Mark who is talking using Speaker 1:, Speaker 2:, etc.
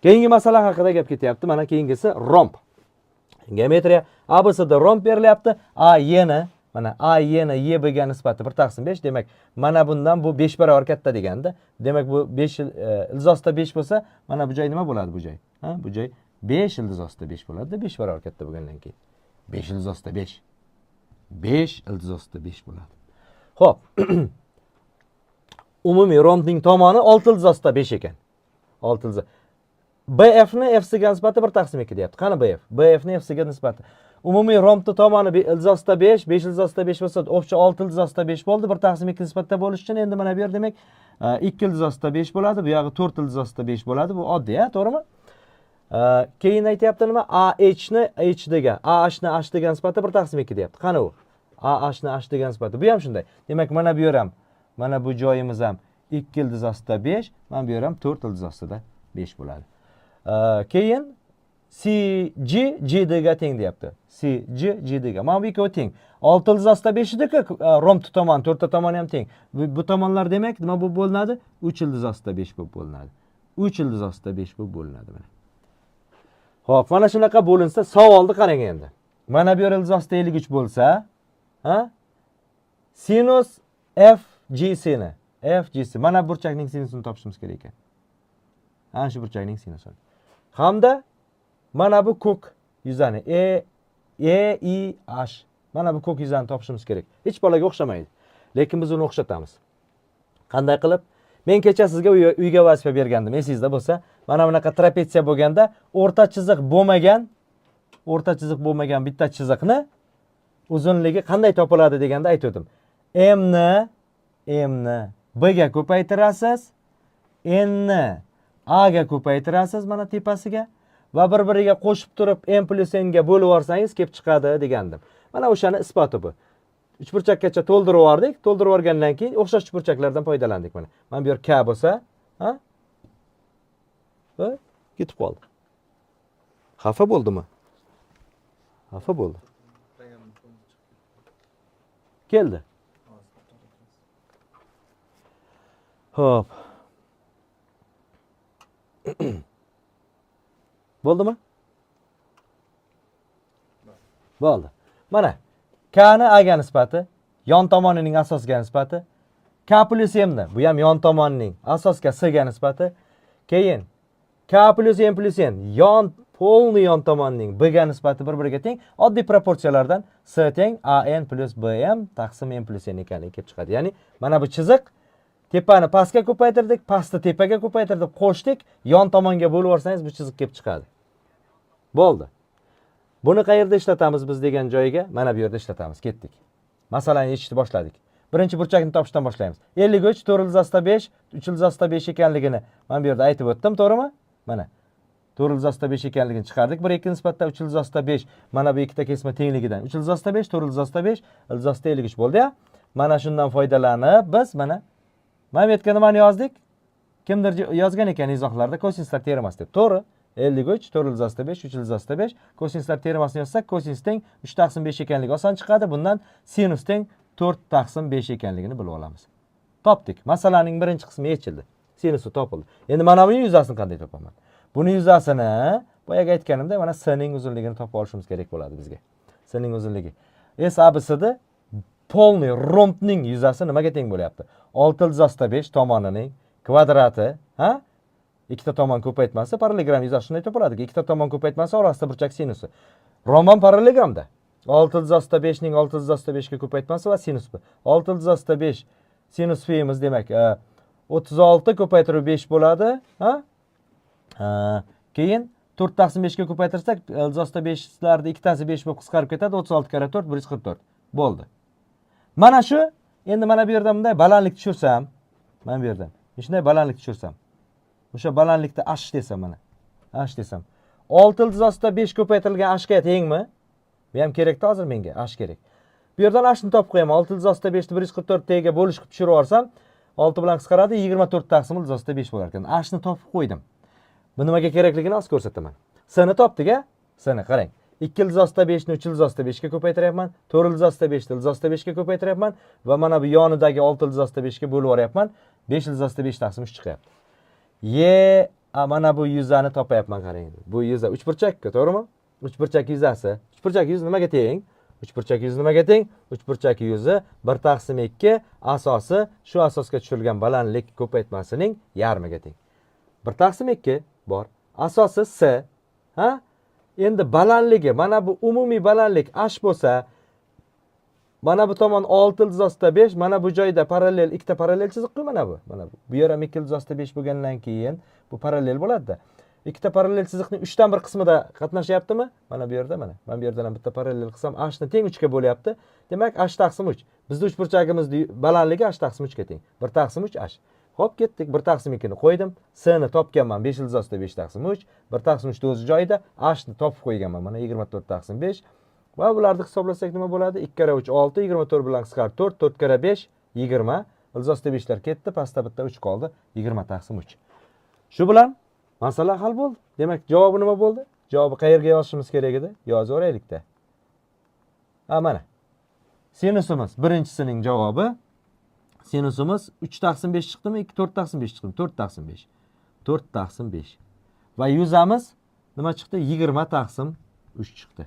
Speaker 1: Keyingi masala haqida gap ketyapti. Mana keyingisi romb. Geometriya ABCD romb berilyapti. AE ni mana AE ni EB ga nisbati 1/5. Demak, mana bundan bu 5 barobar katta deganda. Demak, bu 5 ildiz ostida 5 bo'lsa, mana bu joy nima bo'ladi bu joy? Ha, bu joy 5 ildiz ostida 5 bo'ladi-da, 5 barobar katta bo'lgandan keyin. 5 ildiz ostida 5. 5 ildiz ostida 5 bo'ladi. Xo'p. Umumiy rombning tomoni 6 ildiz ostida 5 ekan. 6 ildiz. BF ni FC ga nisbati 1/2 deyapti. Qani BF? BF ni FC ga nisbati. Umumiy rombni tomoni ildiz ostida 5, 5 ildiz ostida 5 bo'lsa, общий 6 ildiz ostida 5 bo'ldi. 1/2 nisbatda bo'lishi uchun endi mana bu yer demak 2 ildiz ostida 5 bo'ladi, bu yog'i 4 ildiz ostida 5 bo'ladi. Bu oddiy, ha, to'g'rimi? Keyin aytyapti nima? AH ni HD ga, AH ni HD ga nisbati 1/2 deyapti. Qani u? AH ni HD ga nisbati. Bu ham shunday. Demak, mana bu yer ham, mana bu joyimiz ham 2 ildiz ostida 5, mana bu yer ham 4 ildiz ostida 5 bo'ladi. Keyin CG GD ga teng deyapti. CG GD ga. Mana bu ikkovi teng. 6 ildiz ostida 5 edi-ku, romb tomon, to'rtta tomoni ham teng. Bu tomonlar demak nima bo'lib bo'linadi? 3 ildiz ostida 5 bo'lib bo'linadi. 3 ildiz ostida 5 bo'lib bo'linadi mana. Xo'p, mana shunaqa bo'linsa, savolni qarang endi. Mana bu yer ildiz ostida 53 bo'lsa, ha? Sinus FGC ni, FGC mana burchakning sinusini topishimiz kerak ekan. Ana shu burchakning sinusini. Hamda mana bu ko'k yuzani E E I H mana bu ko'k yuzani topishimiz kerak. Hech bolaga o'xshamaydi. Lekin biz uni o'xshatamiz. Qanday qilib? Men kecha sizga uyga vazifa bergandim. Esingizda bo'lsa, mana bunaqa trapetsiya bo'lganda o'rta chiziq bo'lmagan bitta chiziqni uzunligi qanday topiladi deganda aytgandim. M ni B ga ko'paytirasiz, N ni A ga ko'paytirasiz mana tepasiga va bir-biriga qo'shib turib M plyus N ga bo'lib yuborsangiz kelib chiqadi degandim. Mana o'shani isboti bu. Uchburchakkacha to'ldirib yubordik. To'ldirib yuborgandan keyin o'xshash uchburchaklardan foydalandik mana. Mana bu yer K bo'lsa, ha? Va ketib qoldi. Xafa bo'ldimi? Xafa bo'ldi. Keldi. Xo'p. Bo'ldimi? Bo'ldi. Mana K ni A ga nisbati, yon tomonining asosga nisbati, K plyus M ni, bu ham yon tomonining asosga S ga nisbati. Keyin K plyus M plyus N yon polniy yon tomonining B ga nisbati bir-biriga teng. Oddiy proporsiyalardan S teng AN plyus BM taqsim M plyus N ekanligi kelib chiqadi. Ya'ni mana bu chiziq tepani pastga ko'paytirdik, pastni tepaga ko'paytirdik, qo'shdik, yon tomonga bo'lib yuborsangiz bu chiziq kelib chiqadi. Bo'ldi. Buni qayerda ishlatamiz biz degan joyiga mana bu yerda ishlatamiz. Ketdik. Masalani yechishni boshladik. Birinchi burchakni topishdan boshlaymiz. 53 4 ildiz ostida 5, 3 ildiz ostida 5 ekanligini mana bu yerda aytib o'tdim, to'g'rimi? Mana 4 ildiz ostida 5 ekanligini chiqardik. 1 2 nisbatda 3 ildiz ostida 5 mana bu ikkita kesma tengligidan 3 ildiz ostida 5, 4 ildiz ostida 5, ildiz ostida 53 bo'ldi-ya. Mana shundan foydalanib biz mana bu yerga nimani yozdik? Kimdir yozgan ekan izohlarda kosinuslar teoremasi deb. To'g'ri. 53 4 ildiz ostida 5, 3 ildiz ostida 5. Kosinuslar teoremasini yozsak, kosinus teng 3 taqsim 5 ekanligi oson chiqadi. Bundan sinus teng 4 taqsim 5 ekanligini bilib olamiz. Topdik. Masalaning birinchi qismi yechildi. Sinusi topildi. Endi mana buning yuzasini qanday topaman? Buni yuzasini boyagi aytganimdek mana S ning uzunligini topib olishimiz kerak bo'ladi bizga. S ning uzunligi. S ABCD polniy rombning yuzasi nimaga teng bo'lyapti? 6 ildiz ostida 5 tomonining kvadrati, ha? Ikkita tomon ko'paytmasi parallelogram yuzasi shunday topiladi. Ikkita tomon ko'paytmasi orasida burchak sinusi. Romb ham parallelogramda. 6 ildiz ostida 5 ning 6 ildiz ostida 5 ga ko'paytmasi va sinus. 6 ildiz ostida 5 sinus fimiz demak 36 ko'paytirib 5 bo'ladi, ha? Keyin 4 taqsim 5 ga ko'paytirsak, ildiz ostida 5 larda ikkitasi 5 bo'lib qisqarib ketadi. 36 karra 4 144 bo'ldi. Mana shu endi mana bu yerdan bunday balandlik tushirsam, mana bu yerdan shunday balandlik tushirsam, o'sha balandlikda h desam mana. H desam. 6 ildiz ostida 5 ko'paytirilgan h ga tengmi? Bu ham kerakda hozir menga h kerak. Bu yerdan h ni topib qo'yaman. 6 ildiz ostida 5 ni 144 t ga bo'lish qilib tushirib yuborsam, 6 bilan qisqaradi, 24 taqsim ildiz ostida 5 bo'lar ekan. H ni topib qo'ydim. Bu nimaga kerakligini hozir ko'rsataman. S ni topdik-a? S ni qarang. 2 ildiz ostida 5 ni 3 ildiz ostida 5 ga ko'paytiryapman. 4 ildiz ostida 5 ni ildiz ostida 5 ga ko'paytiryapman va mana bu yonidagi 6 ildiz ostida 5 ga bo'lib yuboryapman. 5 ildiz ostida 5 taqsim 3 chiqyapti. Y A, mana bu yuzani topayapman, qarang. Bu yuza uchburchak-ku, to'g'rimi? Uchburchak yuzasi. Uchburchak yuzi nimaga teng? Uchburchak yuzi nimaga teng? Uchburchak yuzi 1 taqsim 2 asosi shu asosga tushirilgan balandlik ko'paytmasining yarmiga teng. 1 taqsim 2 bor. Asosi s. Ha? Endi balandligi, mana bu umumiy balandlik h bo'lsa, mana bu tomon 6 ildiz ostida 5, mana bu joyda parallel ikkita parallel chiziq qo'y mana bu. Mana bu. Bu yer ham 2 ildiz ostida 5 bo'lgandan keyin bu parallel bo'ladi-da. Ikkita parallel chiziqning 3 dan 1 qismida qatnashyaptimi? Mana bu yerda mana. Mana bu yerdan ham bitta parallel qilsam h ni teng 3 ga bo'lyapti. Demak, h taqsim 3. Bizning uchburchagimizni balandligi h taqsim 3 ga teng. 1 taqsim 3 h. Xo'p, ketdik. 1 taqsim 2 ni qo'ydim. S ni topganman 5 ildiz ostida 5 taqsim 3. 1 taqsim 3 ni o'zi joyida, h ni topib qo'yganman. Mana 24 taqsim 5. Va bularni hisoblasak nima bo'ladi? 2 karra 3 6, 24 bilan qisqarib 4, 4 karra 5 20. Ildiz ostida 5 lar ketdi, pastda bitta 3 qoldi. 20 taqsim 3. Shu bilan masala hal bo'ldi. Demak, javobi nima bo'ldi? Javobi qayerga yozishimiz kerak edi? Yozib yuboraylikda. Ha, mana. Sinusimiz birinchisining javobi sinusimiz 3 taqsim 5 chiqdimi? 2 4 taqsim 5 chiqdimi? 4 taqsim 5. 4 taqsim 5. Va yuzamiz nima chiqdi? 20 taqsim 3 chiqdi.